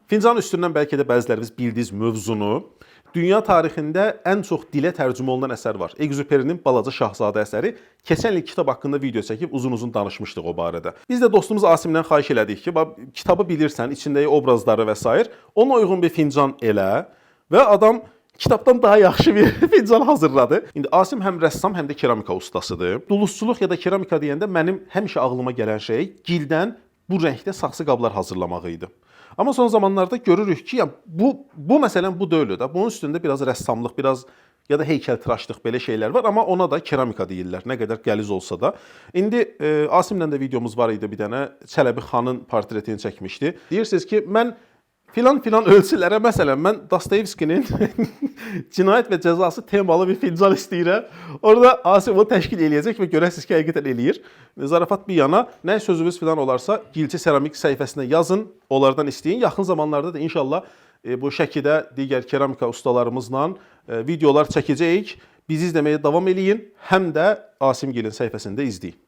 Fincanın üstündən bəlkə də bəziləriniz bildiniz mövzunu. Dünya tarixində ən çox dilə tərcümə olunan əsər var. Exupery'nin Balaca Şahzadə əsəri. Keçən il kitab haqqında video çəkib uzun-uzun danışmışdıq o barədə. Biz də dostumuz Asimdən xahiş elədik ki, bax kitabı bilirsən, içindəki obrazları və sair, ona uyğun bir fincan elə və adam kitabdan daha yaxşı bir fincan hazırladı. İndi Asim həm rəssam, həm də keramika ustasıdır. Dulusçuluq ya da keramika deyəndə mənim həmişə ağlıma gələn şey gildən bu rəngdə saxsı qablar hazırlamağı idi. Amma son zamanlarda görürük ki, yəni bu məsələn bu deyil də. Bunun üstündə biraz rəssamlıq, biraz ya da heykəltıraşlıq belə şeylər var, amma ona da keramika deyirlər, nə qədər qəliz olsa da. İndi Asimlə də videomuz var idi bir dənə. Çələbi xanın portretini çəkmişdi. Deyirsiniz ki, mən filan filan ölçülərə, məsələn, mən Dostoyevskinin Cinayət və Cəzası temalı bir fincan istəyirəm. Orada Asim onu təşkil eləyəcək və görəsiniz ki, həqiqətən eləyir. Zarafat bir yana, nə sözünüz filan olarsa, Gilçi Seramik səhifəsinə yazın, onlardan istəyin. Yaxın zamanlarda da inşallah bu Şəkidə digər keramika ustalarımızla videolar çəkəcəyik. Bizi izləməyə davam eləyin, həm də Asim Gilin səhifəsində izləyin.